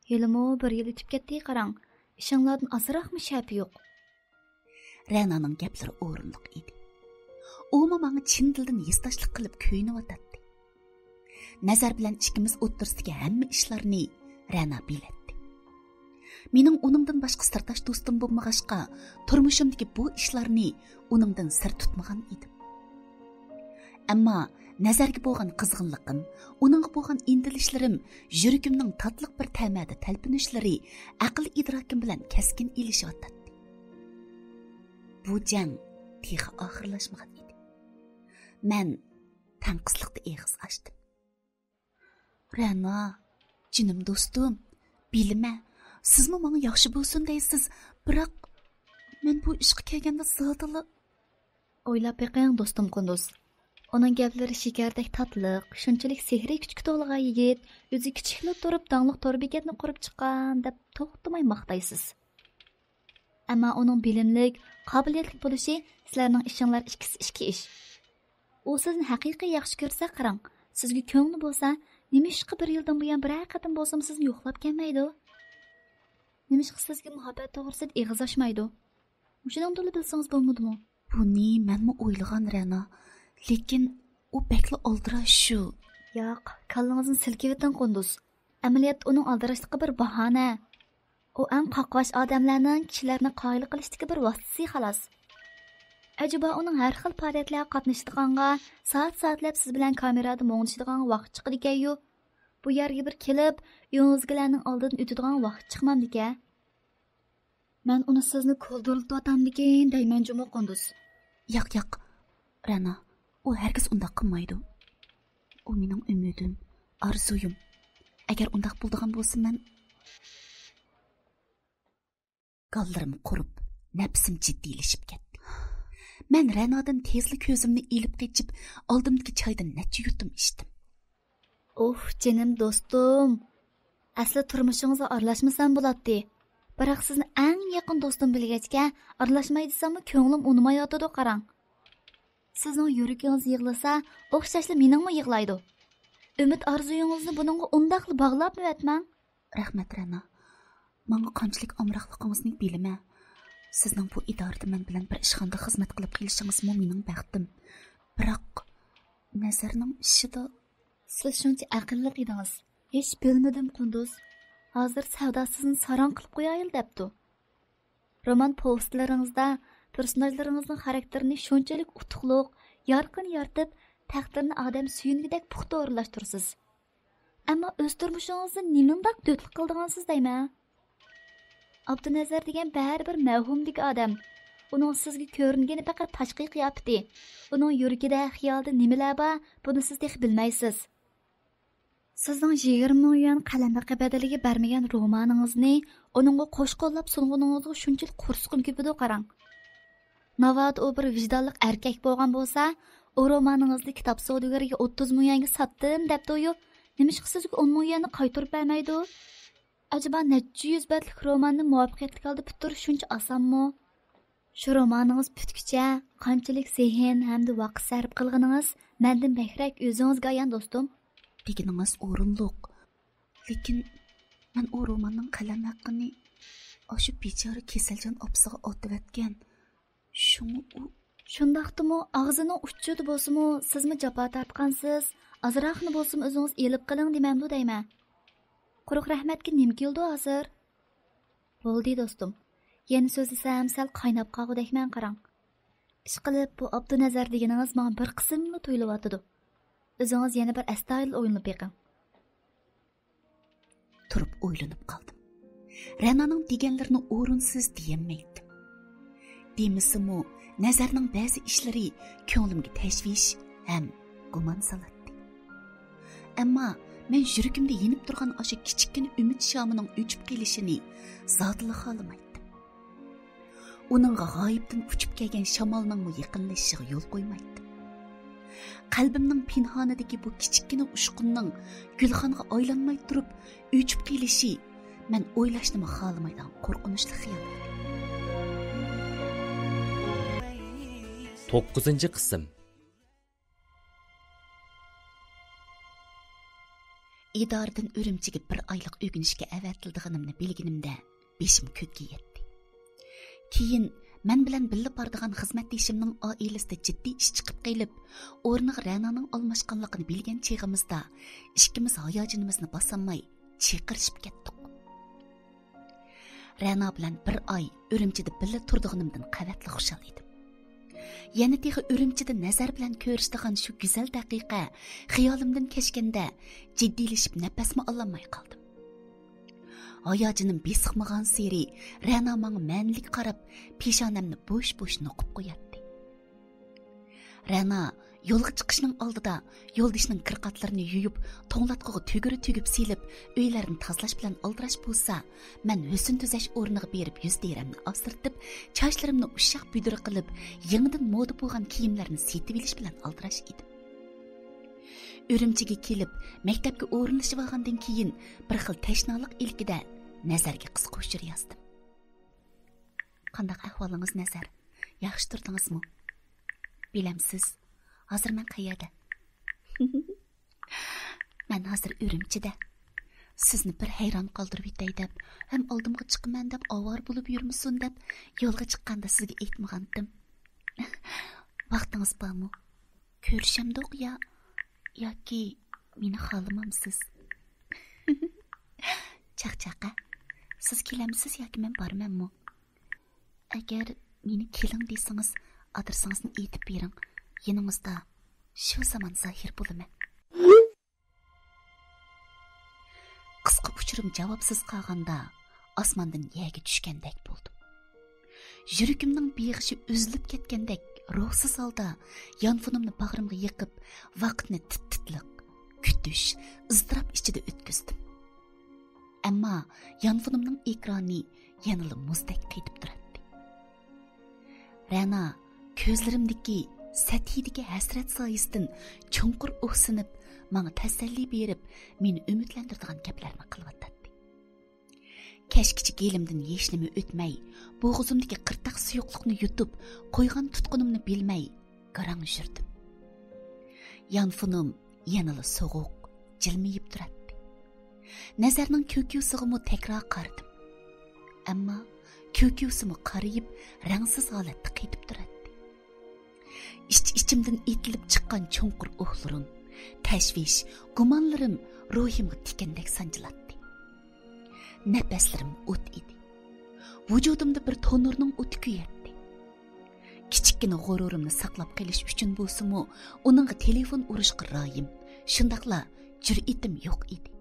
ھېلىمۇ بىر يىل ئۆتۈپ كەتتى، قاراڭ، ئىشىڭلاردىن ئازراقمۇ شەپە يوق. رەنانىڭ گەپلىرى ئورۇنلۇق ئىدى. ئۇمۇ ماڭا چىن دىلدىن ھېسداشلىق قىلىپ كۆيۈنۈۋاتاتتى. نەزەر بىلەن ئىككىمىز ئوتتۇرىسىدىكى ھەممە ئىشلارنى رەنا بىلەتتى. مېنىڭ ئۇنىڭدىن باشقا سىرداش دوستۇم بولمىغاچقا، تۇرمۇشۇمدىكى بۇ ئىشلارنى ئۇنىڭدىن سىر تۇتمىغان ئىدىم. ئەمما نەزەرگە بولغان قىزغىنلىقىم، ئۇنىڭغا بولغان ئىنتىلىشلىرىم، يۈرىكىمنىڭ تاتلىق بىر تەمەدە تەلپۈنۈشلىرى ئەقىل ئىدراكىم بىلەن كەسكىن ئېلىشىۋاتاتتى. بۇ جەڭ تېخى ئاخىرلاشمىغان ئىدى. مەن تەڭقىسلىقتا ئېغىز ئاچتىم. رەنا، جېنىم دوستۇم، بىلىمەن، سىزمۇ ماڭا ياخشى بولسۇن دەيسىز، بىراق مەن بۇ ئىشقا كەلگەندە زادىلا. ئويلاپ بېقىڭ، دوستۇم قۇندۇز. ئۇنىڭ گەپلىرى شېكەردەك تاتلىق، شۇنچىلىك سېھرىي كۈچكە تولغان يىگىت، ئۆزى كىچىكلا تۇرۇپ داڭلىق تور بېكەتنى قۇرۇپ چىققان دەپ توختىماي ماختايسىز. ئەمما ئۇنىڭ بىلىملىك، قابىلىيەتلىك بولۇشى سىلەرنىڭ ئىشىڭلار ئىككىسى ئىككى ئىش. ئۇ سىزنى ھەقىقىي ياخشى كۆرسە قاراڭ، سىزگە كۆڭلى بولسا، نېمىشقا بىر يىلدىن بۇيان بىرەر قېتىم بولسىمۇ سىزنى يوقلاپ كەلمەيدۇ؟ نېمىشقا سىزگە مۇھەببەت توغرىسىدا ئېغىز ئاچمايدۇ؟ مۇشۇنىڭدىنلا بىلسىڭىز بولمىدىمۇ؟ بۇنى مەنمۇ ئويلىغان، رەنا. لېكىن ئۇ بەكلا ئالدىراش شۇ. ياق، كاللىڭىزنى سىلكىۋېتىڭ، قۇندۇز. ئەمەلىيەتتە ئۇنىڭ ئالدىراشلىقى بىر باھانە. ئۇ ئەڭ قاقباش ئادەملەرنىڭ كىشىلەرنى قايىل قىلىشتىكى بىر ۋاسىتىسى، خالاس. ئەجەبا ئۇنىڭ ھەر خىل پائالىيەتلەرگە قاتنىشىدىغانغا، سائەت-سائەتلەپ سىز بىلەن كامېرادا مۇڭدىشىدىغانغا ۋاقىت چىقىدىكەنيۇ؟ بۇ يەرگە بىر كېلىپ، يۇڭزىگىلەرنىڭ ئالدىدىن ئۆتىدىغانغا ۋاقىت چىقمامدىكەن؟ مەن ئۇنى سىزنى كولدۇرلىتىۋاتامدىكىن دەيمەن جۇمۇ، قۇندۇز. ياق، ياق، رەنا، ئۇ ھەرگىز ئۇنداق قىلمايدۇ. ئۇ مېنىڭ ئۈمىدىم، ئارزۇيۇم. ئەگەر ئۇنداق بولىدىغان بولسا، مەن گاللىرىم قۇرۇپ، نەپسىم جىددىيلىشىپ كەتتى. مەن رەنادىن تېزلا كۆزۈمنى ئېلىپ قېچىپ، ئالدىمدىكى چايدىن نەچچە يۇتۇم ئىچتىم. ئۇھ، جېنىم دوستۇم. ئەسلى تۇرمۇشىڭىزغا ئارىلاشمىسام بولاتتى. بىراق سىزنى ئەڭ يېقىن دوستۇم بىلگەچكە، ئارىلاشماي دېسەممۇ كۆڭلۈم ئۇنىمايۋاتىدۇ، قاراڭ. سىزنىڭ يۈرىكىڭىز يىغلىسا، ئوخشاشلا مېنىڭمۇ يىغلايدۇ. ئۈمىد ئارزۇيىڭىزنى بۇنىڭغا ئۇنداقلا باغلاپمۇ ئۆتمەڭ. رەھمەت، رەنا. ماڭا قانچىلىك ئامراقلىقىڭىزنى بىلىمەن. سىزنىڭ بۇ ئىدارىدە مەن بىلەن بىر ئىشخانىدا خىزمەت قىلىپ قېلىشىڭىزمۇ مېنىڭ بەختىم. بىراق، نەزەرنىڭ ئىشىدا. سىز شۇنچە ئەقىللىق ئىدىڭىز. ھېچ بىلمىدىم، قۇندۇز. ھازىر سەۋداسىزنى ساراڭ قىلىپ قويايلى دەپتۇ. رومان پوۋېستلىرىڭىزدا پېرسوناژلىرىڭىزنىڭ خاراكتېرىنى شۇنچىلىك ئۇتۇقلۇق، يارقىن يارىتىپ، تەقدىرنى ئادەم سۆيۈنگۈدەك پۇختا ئورۇنلاشتۇرىسىز. ئەمما ئۆز تۇرمۇشىڭىزدا نېمانداق دۆتلۈك قىلىدىغانسىز دەيمەن. ئابدۇنەزەر دېگەن بەرىبىر مەۋھۇمدىكى ئادەم. ئۇنىڭ سىزگە كۆرۈنگىنى پەقەت تاشقى قىياپىتى. ئۇنىڭ يۈرىكىدە، خىيالىدا نېمىلەر بار، بۇنى سىز تېخى بىلمەيسىز. سىزنىڭ يىگىرمە مىڭ يۈەن قەلەم ھەققى بەدىلىگە بەرمىگەن رومانىڭىزنى ئۇنىڭغا قوش قوللاپ سۇنغىنىڭىزغا شۇنچىلىك قورسىقىم كۆپىدۇ، قاراڭ. ناۋادا ئۇ بىر ۋىجدانلىق ئەركەك بولغان بولسا، ئۇ رومانىڭىزنى كىتاب سودىگىرىگە ئوتتۇز مىڭ يۈەنگە ساتتىم دەپتۇ-يۇ، نېمىشقا سىزگە ئون مىڭ يۈەننى قايتۇرۇپ بەرمەيدۇ؟ ئەجەبا نەچچە يۈز بەتلىك روماننى مۇۋەپپەقىيەتلىك ھالدا پۈتتۈرۈش شۇنچە ئاسانمۇ؟ شۇ رومانىڭىز پۈتكۈچە قانچىلىك زېھىن ھەمدە ۋاقىت سەرپ قىلغىنىڭىز مەندىن بەكرەك ئۆزىڭىزگە ئايان، دوستۇم. دېگىنىڭىز ئورۇنلۇق. لېكىن مەن ئۇ روماننىڭ قەلەم ھەققىنى ئاشۇ بىچارە كېسەلجان ئاپىسىغا ئاتىۋەتكەن. شۇڭا ئۇ. شۇنداقتىمۇ، ئاغزىنىڭ ئۇچىدا بولسىمۇ، سىزمۇ جاپا تارتقانسىز، ئازراقلا بولسىمۇ ئۆزىڭىز ئېلىپ قېلىڭ دېمەمدۇ دەيمەن. قۇرۇق رەھمەتكە نېمە كېلىدۇ ھازىر؟ بولدى، دوستۇم. يەنە سۆزلىسەم، سەل قايناپ قالغۇدەكمەن، قاراڭ. ئىشقىلىپ، بۇ ئابدۇنەزەر دېگىنىڭىز ماڭا بىر قىسىملا تۇيۇلۇۋاتىدۇ. ئۆزىڭىز يەنە بىر ئەستايىدىل ئويلىنىپ بېقىڭ. تۇرۇپ ئويلىنىپ قالدىم. رەنانىڭ دېگەنلىرىنى ئورۇنسىز دېيەلمەيتتىم. دېمىسىمۇ، نەزەرنىڭ بەزى ئىشلىرى كۆڭلۈمگە تەشۋىش ھەم گۇمان سالاتتى. ئەمما مەن يۈرىكىمدە يېنىپ تۇرغان ئاشۇ كىچىككىنە ئۈمىد شامىنىڭ ئۆچۈپ قېلىشىنى زادىلا خالىمايتتىم. ئۇنىڭغا غايىبتىن ئۇچۇپ كەلگەن شامالنىڭمۇ يېقىنلىشىشىغا يول قويمايتتىم. قەلبىمنىڭ پىنھانىدىكى بۇ كىچىككىنە ئۇچقۇننىڭ گۈلخانغا ئايلانماي تۇرۇپ ئۆچۈپ قېلىشى مەن ئويلاشنىمۇ خالىمايدىغان قورقۇنچلۇق خىيال ئىدى. توققۇزىنچى قىسىم. ئىدارىدىن ئۈرۈمچىگە بىر ئايلىق ئۆگىنىشكە ئەۋەتىلىدىغىنىمنى بىلگىنىمدە، بېشىم كۆككە يەتتى. كېيىن مەن بىلەن بىللە بارىدىغان خىزمەتدىشىمنىڭ ئائىلىسىدە جىددىي ئىش چىقىپ قېلىپ، ئورنىغا رەنانىڭ ئالماشقانلىقىنى بىلگەن چېغىمىزدا، ئىككىمىز ھاياجىنىمىزنى باسالماي چىرقىرىشىپ كەتتۇق. رەنا بىلەن بىر ئاي ئۈرۈمچىدە بىللە تۇرىدىغىنىمدىن قەۋەتلا خۇشال ئىدىم. يەنە تېخى ئۈرۈمچىدە نەزەر بىلەن كۆرۈشىدىغان شۇ گۈزەل دەقىقە خىيالىمدىن كەچكەندە، جىددىيلىشىپ نەپەسمۇ ئالالماي قالدىم. ھاياجىنىم بېسىقمىغانسېرى رەنا ماڭا مەنىلىك قاراپ، پېشانەمنى بوش-بوش نوقۇپ قوياتتى. رەنا يولغا چىقىشنىڭ ئالدىدا يولدىشىنىڭ كىرقاتلىرىنى يۇيۇپ، توڭلاتقۇغا تۈگۈرە تۈگۈپ سېلىپ، ئۆيلەرنى تازىلاش بىلەن ئالدىراش بولسا، مەن ھۆسن تۈزەش ئورنىغا بېرىپ، يۈز تېرەمنى ئاستۇرتۇپ، چاچلىرىمنى ئۇششاق بۈدرە قىلىپ، يېڭىدىن مودا بولغان كىيىملەرنى سېتىۋېلىش بىلەن ئالدىراش ئىدىم. ئۈرۈمچىگە كېلىپ، مەكتەپكە ئورۇنلىشىۋالغاندىن كېيىن، بىر خىل تەشنالىق ئىلكىدە نەزەرگە قىسقا ئۇچۇر يازدىم. «قانداق ئەھۋالىڭىز، نەزەر؟ ياخشى تۇردىڭىزمۇ؟ بىلەمسىز، ھازىر مەن قەيەردە؟» «مەن ھازىر ئۈرۈمچىدە. سىزنى بىر ھەيران قالدۇرۇۋېتەي دەپ، ھەم ئالدىمغا چىقىمەن دەپ، ئاۋارە بولۇپ يۈرمىسۇن دەپ، يولغا چىققاندا سىزگە ئېيتمىغانتىم. ۋاقتىڭىز بارمۇ؟ كۆرۈشەمدۇق يا، ياكى مېنى خالىمامسىز؟» «چاقچاق ھە؟ سىز كېلەمسىز ياكى مەن بارىمەنمۇ؟ ئەگەر مېنى كېلىڭ دېسىڭىز، ئادرېسىڭىزنى ئېيتىپ بېرىڭ. يېنىڭىزدا شۇ زامان زاھىر بولىمەن.» قىسقا ئۇچۇرۇم جاۋابسىز قالغاندا، ئاسماندىن يەرگە چۈشكەندەك بولدۇم. يۈرىكىمنىڭ بېغىشى ئۈزۈلۈپ كەتكەندەك، روھسىز ھالدا يانفونۇمنى باغرىمغا يېقىپ، ۋاقىتنى تىت-تىتلىق، كۈتۈش، ئىزتىراپ ئىچىدە ئۆتكۈزدۈم. ئەمما يانفونۇمنىڭ ئېكرانى يەنىلا مۇزدەك قېتىپ تۇراتتى. رەنا كۆزلىرىمدىكى، سەتھىدىكى ھەسرەت سايىسىدىن چوڭقۇر ئۇھسىنىپ، ماڭا تەسەللى بېرىپ، مېنى ئۈمىدلەندۈرىدىغان گەپلەرنى قىلىۋاتاتتى. كەچكىچە گېلىمدىن ھېچنېمە ئۆتمەي، بوغۇزۇمدىكى قىرتاق سۇيۇقلۇقنى يۇتۇپ، قويغان تۇتقىنىمنى بىلمەي گاراڭ يۈردۈم. يانفونۇم يەنىلا سوغۇق، جىلمىيىپ تۇراتتى. نەزەرنىڭ كۆكيۇسىغىمۇ تەكرار قارىدىم. ئەمما كۆكيۇسىمۇ قارىيىپ، رەڭسىز ھالەتتە قېتىپ تۇراتتى. ئىچ-ئىچىمدىن ئېتىلىپ چىققان چوڭقۇر ئوھلىرىم، تەشۋىش، گۇمانلىرىم روھىمغا تىكەندەك سانجىلاتتى. نەپەسلىرىم ئوت ئىدى. ۋۇجۇدۇمدا بىر تونۇرنىڭ ئوتى كۆيەتتى. كىچىككىنە غۇرۇرۇمنى ساقلاپ قېلىش ئۈچۈن بولسىمۇ، ئۇنىڭغا تېلېفون ئۇرۇشقا رايىم، شۇنداقلا جۈرئىتىم يوق ئىدى.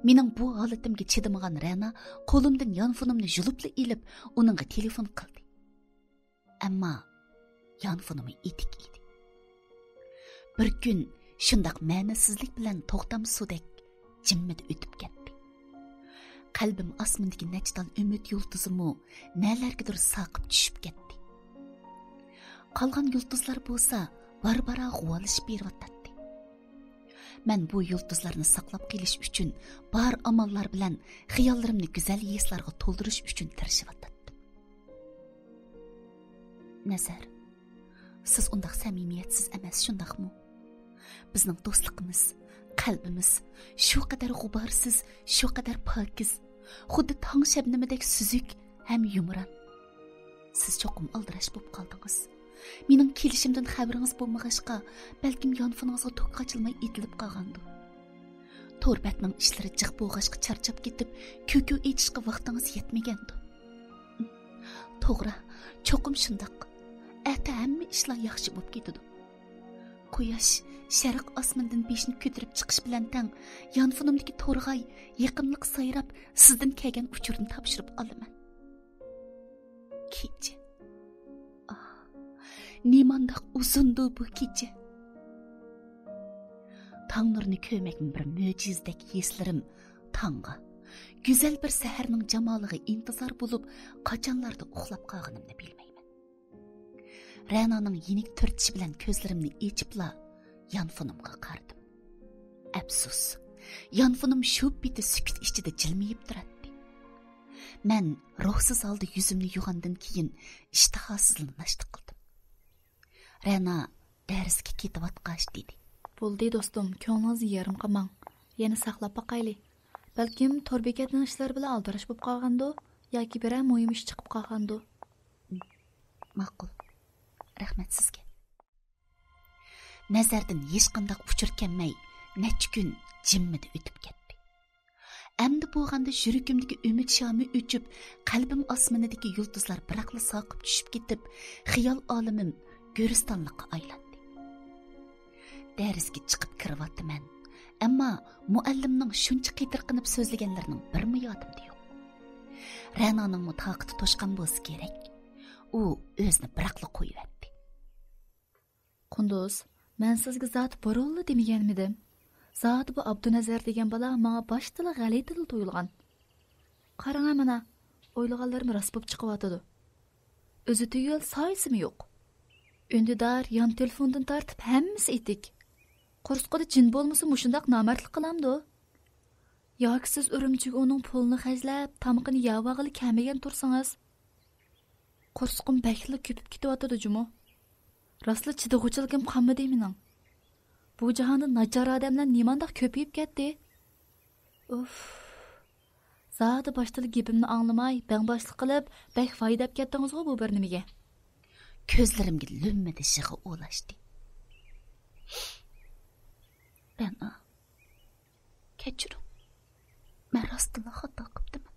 مېنىڭ بۇ ھالىتىمگە چىدىمىغان رەنا قولۇمدىن يانفونۇمنى يۇلۇپلا ئېلىپ، ئۇنىڭغا تېلېفون قىلدى. ئەمما يانفونىمۇ ئېتىك ئىدى. بىر كۈن شۇنداق مەنىسىزلىك بىلەن توختام سۇدەك جىممىدە ئۆتۈپ كەتتى. قەلبىم ئاسمىنىدىكى نەچچە تال ئۈمىد يۇلتۇزىمۇ نەلەرگىدۇر ساقىپ چۈشۈپ كەتتى. قالغان يۇلتۇزلار بولسا بارا-بارا غۇۋالىشىپ بېرىۋاتاتتى. مەن بۇ يۇلتۇزلارنى ساقلاپ قېلىش ئۈچۈن بار ئاماللار بىلەن خىياللىرىمنى گۈزەل ھېسلارغا تولدۇرۇش ئۈچۈن تىرىشىۋاتاتتىم. نەزەر، سىز ئۇنداق سەمىمىيەتسىز ئەمەس، شۇنداقمۇ؟ بىزنىڭ دوستلۇقىمىز، قەلبىمىز شۇ قەدەر غۇبارسىز، شۇ قەدەر پاكىز، خۇددى تاڭ شەبنىمىدەك سۈزۈك ھەم يۇمران. سىز چوقۇم ئالدىراش بولۇپ قالدىڭىز. مېنىڭ كېلىشىمدىن خەۋىرىڭىز بولمىغاچقا، بەلكىم يانفونىڭىزغا توك قاچىلماي ئېتىلىپ قالغاندۇ. تور بەتنىڭ ئىشلىرى جىق بولغاچقا چارچاپ كېتىپ، كۆكۈ ئېچىشقا ۋاقتىڭىز يەتمىگەندۇ. توغرا، چوقۇم شۇنداق. ئەتە ھەممە ئىشلار ياخشى بولۇپ كېتىدۇ. قۇياش شەرق ئاسمىنىدىن بېشىنى كۆتۈرۈپ چىقىش بىلەن تەڭ، يانفونۇمدىكى تورغاي يېقىملىق سايراپ، سىزدىن كەلگەن ئۇچۇرنى تاپشۇرۇپ ئالىمەن. كېچە. ئاھ، نېمانداق ئۇزۇندۇ بۇ كېچە. تاڭ نۇرىنى كۆرمەكمۇ بىر مۆجىزىدەك ھېسلىرىم تاڭغا، گۈزەل بىر سەھەرنىڭ جامالىغا ئىنتىزار بولۇپ، قاچانلاردىن ئۇخلاپ قالغىنىمنى بىلمەيمەن. رەنانىڭ يېنىك تۈرتۈشى بىلەن كۆزلىرىمنى ئېچىپلا يانفونۇمغا قارىدىم. ئەپسۇس، يانفونۇم شۇ پېتى سۈكۈت ئىچىدە جىلمىيىپ تۇراتتى. مەن روھسىز ھالدا يۈزۈمنى يۇغاندىن كېيىن ئىشتىھاسىزلا ناشتا قىلدىم. رەنا دەرسكە كېتىۋاتقاچ دېدى. بولدى دوستۇم، كۆڭلىڭىزنى يېرىم قىلماڭ. يەنە ساقلاپ باقايلى. بەلكىم تور بېكەتنىڭ ئىشلىرى بىلەن ئالدىراش بولۇپ قالغاندۇ ياكى بىرەر مۇھىم ئىش چىقىپ قالغاندۇ. ماقۇل. رەھمەت سىزگە. نەزەردىن ھېچقانداق ئۇچۇر كەلمەي، نەچچە كۈن جىممىدە ئۆتۈپ كەتتى. ئەمدى بولغاندا يۈرىكىمدىكى ئۈمىد شامى ئۆچۈپ، قەلبىم ئاسمىنىدىكى يۇلتۇزلار بىراقلا ساقىپ چۈشۈپ كېتىپ، خىيال ئالىمىم گۆرىستانلىققا ئايلاندى. دەرسكە چىقىپ كىرىۋاتىمەن. ئەمما مۇئەللىمنىڭ شۇنچە قېتىرقىنىپ سۆزلىگەنلىرىنىڭ بىرىمۇ يادىمدا يوق. رەنانىڭمۇ تاقىتى توشقان بولسا كېرەك. ئۇ ئۆزىنى بىراقلا قويۇۋەتتى. قۇندۇز، مەن سىزگە زادى بۇرۇنلا دېمىگەنمىدىم؟ زادى بۇ ئابدۇنەزەر دېگەن بالا ماڭا باشتىلا غەلىتىلا تۇيۇلغان. قاراڭە مانا، ئويلىغانلىرىم راست بولۇپ چىقىۋاتىدۇ. ئۆزى تۈگۈل سايىسىمۇ يوق. ئۈندىدار، يان تېلېفوندىن تارتىپ ھەممىسى ئېتىك. قورسىقىدا جىن بولمىسا مۇشۇنداق نامەردلىك قىلامدۇ؟ ياكى سىز ئۈرۈمچىگە ئۇنىڭ پۇلىنى خەجلەپ، تامىقىنى يەۋالغىلى كەلمىگەن تۇرسىڭىز؟ قورسىقىم بەكلا كۆپۈپ كېتىۋاتىدۇ جۇمۇ. راستلا چىدىغۇچىلىقىم قالمىدى مېنىڭ. بۇ جاھاندا ناچار ئادەملەر نېمانداق كۆپىيىپ كەتتى. ئۇف. زادى باشتىلا گېپىمنى ئاڭلىماي، بەڭباشلىق قىلىپ، بەك ۋاي دەپ كەتتىڭىزغۇ بۇ بىر نېمىگە. كۆزلىرىمگە لۈممىدە يىغا ئولاشتى. رەنا، كەچۈرۈڭ. مەن راستتىنلا خاتا قىپتىمەن.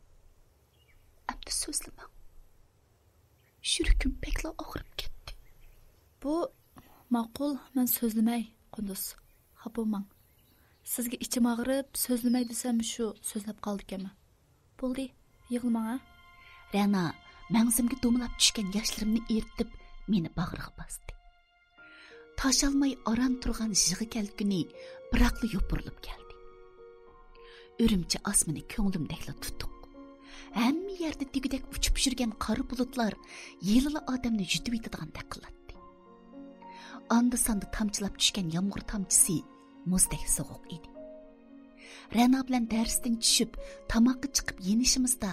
ئەمدى سۆزلىمەڭ. يۈرىكىم بەكلا ئاغرىپ كەتتى. بۇ ماقۇل، مەن سۆزلىمەي، قۇندۇز. خاپا بولماڭ. سىزگە ئىچىم ئاغرىپ، سۆزلىمەي دېسەم، شۇ سۆزلەپ قالىدىكەنمەن. بولدى، يىغلىماڭ ھە. رەنا مەڭزىمگە دومىلاپ چۈشكەن ياشلىرىمنى ئېرىتىپ، مېنى باغرىغا باستى. تاشالماي ئاران تۇرغان يىغا كەلكۈنى بىراقلا يوپۇرۇلۇپ كەلدى. ئۈرۈمچى ئاسمىنى كۆڭلۈمدەكلا تۇتۇق. ھەممە يەردە دېگۈدەك ئۇچۇپ يۈرگەن قارا بۇلۇتلار ھېلىلا ئادەمنى يۇتۇۋېتىدىغاندەك قىلاتتى. ئاندا-ساندا تامچىلاپ چۈشكەن يامغۇر تامچىسى مۇزدەك سوغۇق ئىدى. رەنا بىلەن دەرستىن چۈشۈپ، تاماققا چىقىپ يېنىشىمىزدا،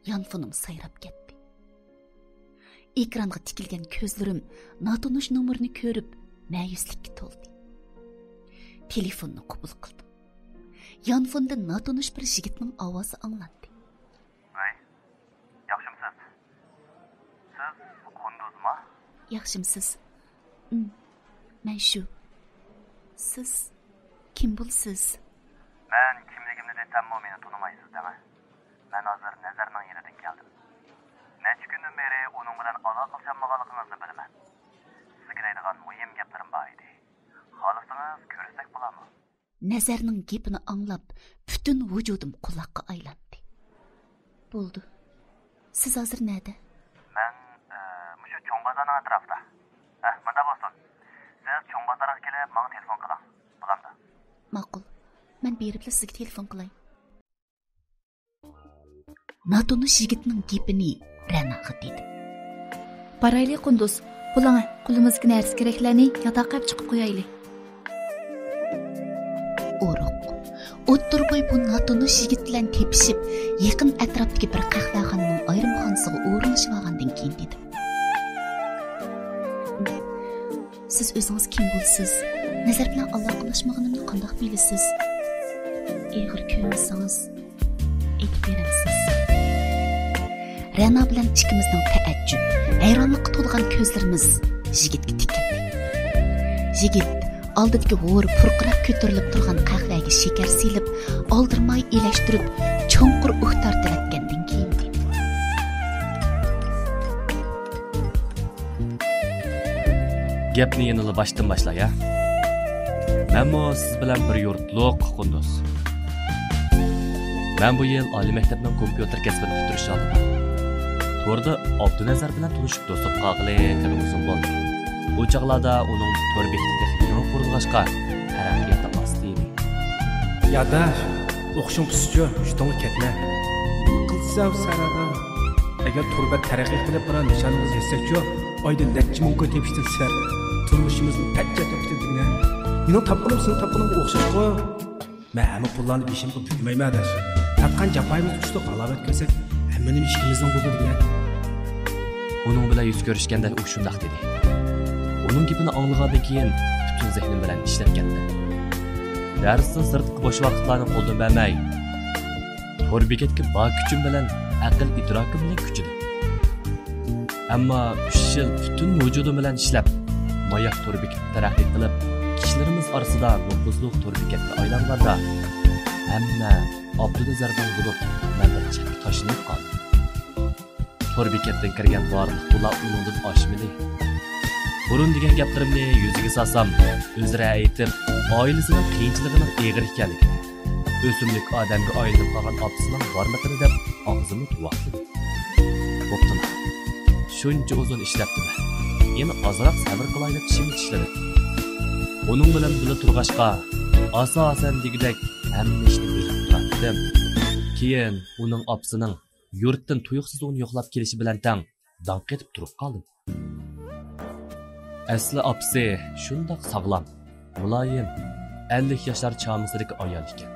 يانفونۇم سايراپ كەتتى. ئېكرانغا تىكىلگەن كۆزلىرىم ناتونۇش نومۇرنى كۆرۈپ، مەيۈسلۈككە تولدى. تېلېفوننى قوبۇل قىلدىم. يانفوندىن ناتونۇش بىر يىگىتنىڭ ئاۋازى ئاڭلاندى. ۋەي، ياخشىمۇسىز؟ سىز قۇندۇزمۇ؟ ياخشىمسىز؟ ئىم، مەن شۇ. سىز كىم بولىسىز؟ مەن كىملىكىمنى دېسەممۇ مېنى تونۇمايسىز دەڭە. مەن ھازىر نەزەرنىڭ يېنىدىن كەلدىم. نەچچە كۈندىن بېرى ئۇنىڭ بىلەن ئالاقىلىشالمىغانلىقىڭىزنى بىلىمەن. سىزگە دەيدىغان مۇھىم گەپلىرىم بار ئىدى. خالىسىڭىز كۆرۈشسەك بولامۇ؟ نەزەرنىڭ گېپىنى ئاڭلاپ، پۈتۈن ۋۇجۇدۇم قۇلاققا ئايلاندى. بولدى. سىز ھازىر نەدە؟ مەن، ئە، مۇشۇ چوڭ بازارنىڭ ئەتراپىدا. ھە، مۇنداق بولسۇن. سىز چوڭ بازارغا كېلىپ، ماڭا تېلېفون قىلىڭ. بولامدۇ؟ ماقۇل. مەن بېرىپلا سىزگە تېلېفون قىلاي. ناتونۇش يىگىتنىڭ گېپىنى رەناغا دېدىم. بارايلى، قۇندۇز. بولۇڭە، قولىمىزدىكى نەرسە-كېرەكلەرنى ياتاققا ئەپ چىقىپ قويايلى. ئورۇق. ئوتتۇرا بوي بۇ ناتونۇش يىگىت بىلەن تېپىشىپ، يېقىن ئەتراپتىكى بىر قەھۋەخانىنىڭ ئايرىمخانىسىغا ئورۇنلىشىۋالغاندىن كېيىن دېدىم. سىز ئۆزىڭىز كىم بولىسىز؟ نەزەر بىلەن ئالاقىلەشمىگىنىمنى قانداق بىلىسىز؟ ئېغىر كۆرمىسىڭىز، ئېيتىپ بېرەمسىز؟ رەنا بىلەن ئىككىمىزنىڭ تەئەججۈپ، ھەيرانلىققا تولغان كۆزلىرىمىز يىگىتكە تىكىلدى. يىگىت ئالدىدىكى ھورى پۇرقىراپ كۆتۈرۈلۈپ تۇرغان قەھۋەگە شېكەر سېلىپ، ئالدىرىماي ئېلەشتۈرۈپ، چوڭقۇر ئۇھ تارتىۋەتكەندىن كېيىن دېدى. گەپنى يەنىلا باشتىن باشلاي ھە. مەنمۇ سىز بىلەن بىر يۇرتلۇق، قۇندۇز. مەن بۇ يىل ئالىي مەكتەپنىڭ كومپيۇتېر كەسپىنى پۈتتۈرۈش ئالدىدا توردا ئابدۇنەزەر بىلەن تونۇشۇپ دوستلۇق قىلغىلى خېلى ئۇزۇن بولدى. ئۇ چاغلاردا ئۇنىڭ تور بېكىتى تېخى يېڭى قۇرۇلغاچقا، تەرەققىياتى ئاستا ئىدى. يا ئاداش، ئوقۇشۇڭ پۈتسىچۇ، يۇرتۇڭغا كەتمە. نېمە قىلسا سەن ئاداش؟ ئەگەر تور بەت تەرەققىي قىلىپ بارا نىشانىڭىزغا يەتسەكچۇ، ئايدا نەچچە مىڭ كوي تېپىشتىن سىرت، تۇرمۇشىمىزنى پەججەر تاپىدۇ دېگىنە. مېنىڭ تاپقىنىم سېنىڭ تاپقىنىڭغا ئوخشاشقۇ. مەن ھەممە پۇللارنى بېشىمغا بۈكمەيمەن ئاداش. تارتقان جاپايىمىز ئۇچلۇق ھالاۋەت كۆرسەك، ھەممە نېمە ئىككىمىزنىڭ بولىدۇ دېگىنە. ئۇنىڭ بىلەن يۈز كۆرۈشكەندە ئۇ شۇنداق دېدى. ئۇنىڭ گېپىنى ئاڭلىغاندىن كېيىن پۈتۈن زېھنىم بىلەن ئىشلەپ كەتتىم. دەرستىن سىرتقى بوش ۋاقىتلارنى قولدىن بەرمەي، تور بېكەتكە بار كۈچۈم بىلەن، ئەقىل ئىدراكىم بىلەن كۈچىدىم. ئەمما ئۈچ يىل پۈتۈن ۋۇجۇدۇم بىلەن ئىشلەپ، ماياق تور بېكىتى تەرەققىي قىلىپ، كىشىلىرىمىز ئارىسىدا نوپۇزلۇق تور بېكەتكە ئايلانغاندا، ھەممە ئابدۇنەزەردىن بولۇپ، مەن بىر چەتكە تاشلىنىپ قالدىم. تور بېكەتتىن كىرگەن بارلىق پۇللار ئۇنىڭدىن ئاشمىدى. بۇرۇن دېگەن گەپلىرىمنى يۈزىگە سالسام، ئۆزرە ئېيتىپ، ئائىلىسىنىڭ قىيىنچىلىقىنىڭ ئېغىر ئىكەنلىكىنى، ئۆسۈملۈك ئادەمگە ئايلىنىپ قالغان ئاپىسىنىڭ بارلىقىنى دەپ ئاغزىمنى تۇۋاقلىدى. بوپتۇلا، شۇنچە ئۇزۇن ئىشلەپتىمەن، يەنە ئازراق سەۋر قىلاي دەپ چىشىمنى چىشلىدىم. ئۇنىڭ بىلەن بىللە تۇرغاچقا، ئاساسەن دېگۈدەك ھەممە ئىشنى بىلىپ تۇراتتىم. كېيىن ئۇنىڭ ئاپىسىنىڭ يۇرتتىن تۇيۇقسىز ئۇنى يوقلاپ كېلىشى بىلەن تەڭ داڭ قېتىپ تۇرۇپ قالدىم. ئەسلى ئاپىسى شۇنداق ساغلام، مۇلايىم، ئەللىك ياشلار چامىسىدىكى ئايال ئىكەن.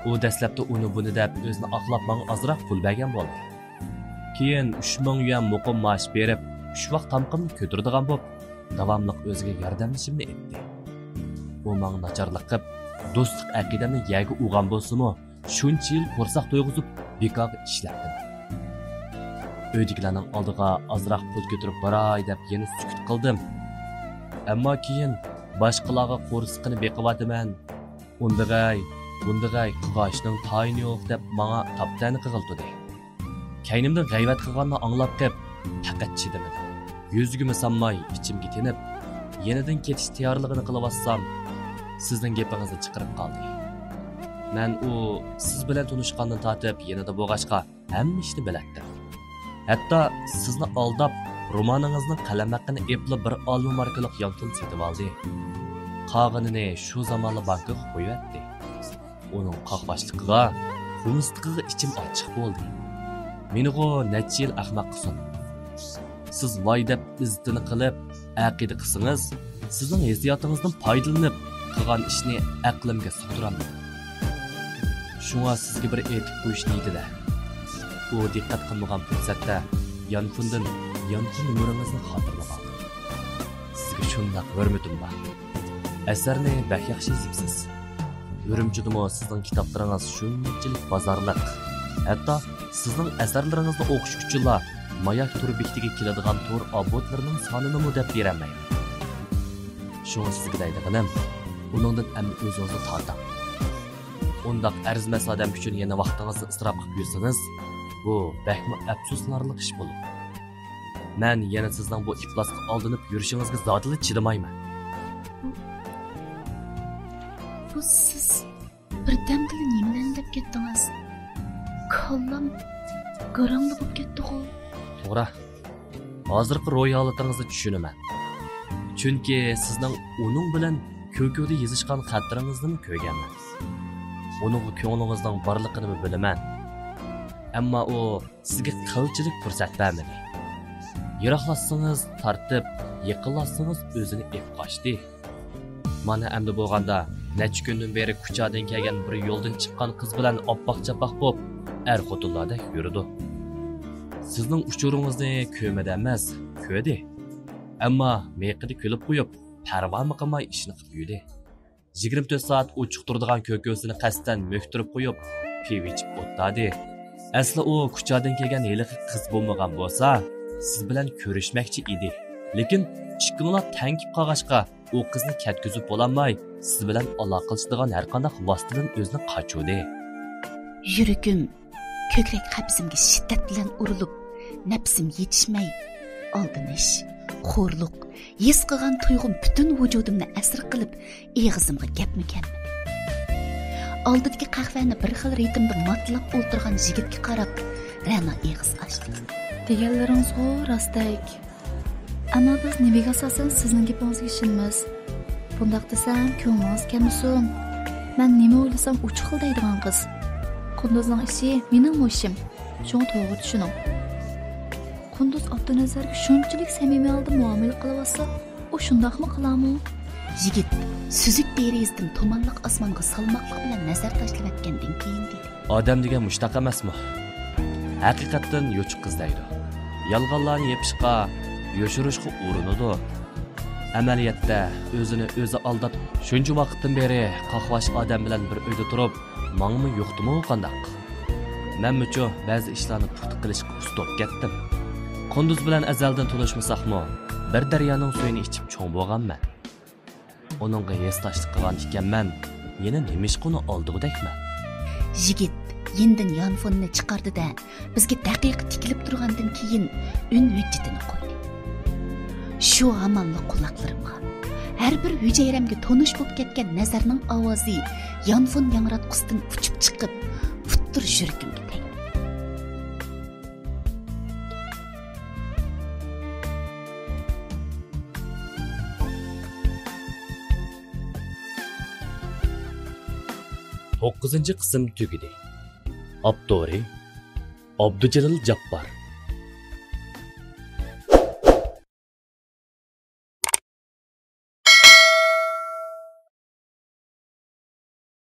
ئۇ دەسلەپتە ئۇنى بۇنى دەپ ئۆزىنى ئاقلاپ ماڭا ئازراق پۇل بەرگەن بولدى. كېيىن ئۈچ مىڭ يۈەن مۇقىم مائاش بېرىپ، ئۈچ ۋاق تامىقىمنى كۆتۈرىدىغان بوپ، داۋاملىق ئۆزىگە ياردەملىشىمنى ئېيتتى. ئۇ ماڭا ناچارلىق قىپ، دوستلۇق ئەقىدەمنى يەرگە ئۇرغان بولسىمۇ، شۇنچە يىل قورساق تويغۇزۇپ، بىكارغا ئىشلەتتىم. ئۆيدىكىلەرنىڭ ئالدىغا ئازراق پۇل كۆتۈرۈپ باراي دەپ يەنە سۈكۈت قىلدىم. ئەمما كېيىن باشقىلارغا قورسىقىنى بېقىۋاتىمەن، ئۇندىغاي، بۇندىغاي قىلغاچنىڭ تايىنى يوق دەپ ماڭا تاپتەنە قىغىلتىدى. كەينىمدىن غەيۋەت قىلغاننى ئاڭلاپ قېپ، پەقەت چىدىمىدىم. يۈزىگىمۇ سانماي ئىچىمگە تىنىپ، يېنىدىن كېتىش تەييارلىقىنى قىلىۋاتسام، سىزنىڭ گېپىڭىزنى چىقىرىپ قالدى. مەن ئۇ سىز بىلەن تونۇشقاندىن تارتىپ يېنىدا بولغاچقا، ھەممە ئىشنى بىلەتتىم. ھەتتا سىزنى ئالداپ، رومانىڭىزنىڭ قەلەم ھەققىنى ئېپلا بىر ئالما ماركىلىق يانفون سېتىۋالدى. قالغىنىنى شۇ زامانلا بانكىغا قويۇۋەتتى. ئۇنىڭ قاقباشلىقىغا، قومۇستىقىغا ئىچىم ئاچچىق بولدى. مېنىغۇ نەچچە يىل ئەخمەققە سوتتى. سىز ۋاي دەپ ئىززىتىنى قىلىپ، ئەقىدە قىلسىڭىز، سىزنىڭ ھېسسىياتىڭىزدىن پايدىلىنىپ قىلغان ئىشنى ئەقلىمگە سىغدۇرالمىدىم. شۇڭا سىزگە بىر ئېيتىپ قويۇش نىيىتىدە. ئۇ دىققەت قىلمىغان پۇرسەتتە يانفوندىن يانفون نومۇرىڭىزنى خاتىرىلەپ ئالدىم. سىزگە شۇنداق ھۆرمىتىم بار. ئەسەرنى بەك ياخشى يېزىپسىز. ئۈرۈمچىدىمۇ سىزنىڭ كىتابلىرىڭىز شۇنچىلىك بازارلىق. ھەتتا سىزنىڭ ئەسەرلىرىڭىزنى ئوقۇش ئۈچۈنلا ماياك تور بېكىتىگە كېلىدىغان تور ئابونتلىرىنىڭ سانىنىمۇ دەپ بېرەلمەيمەن. شۇڭا سىزگە دەيدىغىنىم، ئۇنىڭدىن ئەمدى ئۆزىڭىزنى تارتىڭ. ئۇنداق ئەرزىمەس ئادەم ئۈچۈن يەنە ۋاقتىڭىزنى ئىسراپ قىلىپ يۈرسىڭىز، بۇ بەكمۇ ئەپسۇسلىنارلىق ئىش بولىدۇ. مەن يەنە سىزنىڭ بۇ ئىپلاسقا ئالدىنىپ يۈرۈشىڭىزگە زادىلا چىدىمايمەن. بۇ، بۇ سىز بىردەمدىلا نېمىلەرنى دەپ كەتتىڭىز؟ كاللام گاراڭلا بولۇپ كەتتىغۇ. توغرا. ھازىرقى روھىي ھالىتىڭىزنى چۈشىنىمەن. چۈنكى سىزنىڭ ئۇنىڭ بىلەن كۆكۈدە يېزىشقان خەتلىرىڭىزنىمۇ كۆرگەنمەن. ئۇنىڭغا كۆڭلىڭىزنىڭ بارلىقىنىمۇ بىلىمەن. ئەمما ئۇ سىزگە قىلچىلىك پۇرسەت بەرمىدى. يىراقلاتسىڭىز تارتىپ، يېقىنلاتسىڭىز ئۆزىنى ئېلىپ قاچتى. مانا ئەمدى بولغاندا، نەچچە كۈندىن بېرى كۇچادىن كەلگەن بىر يولدىن چىققان قىز بىلەن ئاپئاق-چاپئاق بولۇپ، ئەر-خوتۇنلاردەك يۈرىدۇ. سىزنىڭ ئۇچۇرىڭىزنى كۆرمىدى ئەمەس، كۆردى. ئەمما مىيىقىدا كۈلۈپ قويۇپ، پەرۋامۇ قىلماي ئىشىنى قىلىپ يۈردى. يىگىرمە تۆت سائەت ئوچۇق تۇرىدىغان كۆكۈسىنى قەستەن مۆكتۈرۈپ قويۇپ، پىۋا ئىچىپ ئولتۇردى. ئەسلى ئۇ كۇچادىن كەلگەن ھېلىقى قىز بولمىغان بولسا، سىز بىلەن كۆرۈشمەكچى ئىدى. لېكىن ئىككىڭلار تەڭ كېلىپ قالغاچقا، ئۇ قىزنى كەتكۈزۈپ بولالماي، سىز بىلەن ئالاقىلىشىدىغان ھەرقانداق ۋاسىتىدىن ئۆزىنى قاچۇردى. يۈرىكىم كۆكرەك قەپىسىمگە شىددەت بىلەن ئۇرۇلۇپ، نەپسىم يېتىشمەي، ئالدىنىش، خورلۇق، ھېس قىلغان تۇيغۇم پۈتۈن ۋۇجۇدۇمنى ئەسىر قىلىپ، ئېغىزىمغا گەپمۇ كەلمىدى. ئالدىدىكى قەھۋەنى بىر خىل رىتىمدا ماتىلاپ ئولتۇرغان يىگىتكە قاراپ، رەنا ئېغىز ئاچتى. دېگەنلىرىڭىزغۇ راستەك. ئەمما بىز نېمىگە ئاساسەن سىزنىڭ گېپىڭىزگە ئىشىنىمىز؟ بۇنداق دېسەم، كۆڭلىڭىز كەلمىسۇن. مەن نېمە ئويلىسام، ئۇ خىل دەيدىغان قىز. قۇندۇزنىڭ ئىشى مېنىڭمۇ ئىشىم. شۇڭا توغرا چۈشىنىڭ. قۇندۇز ئابدۇنەزەرگە شۇنچىلىك سەمىمىي ھالدا مۇئامىلە قىلىۋاتسا، ئۇ شۇنداقمۇ قىلامۇ؟ يىگىت سۈزۈك دېرىزىدىن تومانلىق ئاسمانغا سالماقلىق بىلەن نەزەر تاشلىۋەتكەندىن كېيىن دېدى. ئادەم دېگەن مۇشتاق ئەمەسمۇ؟ ھەقىقەتتىن يوچۇق قىز دەيدۇ. يالغانلارنى يېپىشقا، يوشۇرۇشقا ئۇرۇنىدۇ. ئەمەلىيەتتە ئۆزىنى ئۆزى ئالداپ، شۇنچە ۋاقىتتىن بېرى قاقباش ئادەم بىلەن بىر ئۆيدە تۇرۇپ، ماڭىمۇ يۇقتىمۇ قانداق؟ مەنمۇچۇ بەزى ئىشلارنى پۇختا قىلىشقا ئۇستا بولۇپ كەتتىم. قۇندۇز بىلەن ئەزەلدىن تونۇشمىساقمۇ، بىر دەريانىڭ سۈيىنى ئىچىپ چوڭ بولغانمەن. ئۇنىڭغا ھېسداشلىق قىلغان ئىكەنمەن، يەنە نېمىشقا ئۇنى ئالدىغۇدەكمەن؟ يىگىت يېنىدىن يانفوننى چىقاردى-دە، بىزگە دەقىقە تىكىلىپ تۇرغاندىن كېيىن ئۈن ھۆججىتىنى قويدى. شۇ ھامانلا قۇلاقلىرىمغا، ھەر بىر ھۈجەيرەمگە تونۇش بولۇپ كەتكەن نەزەرنىڭ ئاۋازى يانفون ياڭراتقۇسىدىن ئۇچۇپ چىقىپ، ئۇتتۇر يۈرىكىمگە تەگدى. توققۇزىنچى قىسىم تۈگىدى. ئاپتورى: ئابدۇجېلىل جاپپار.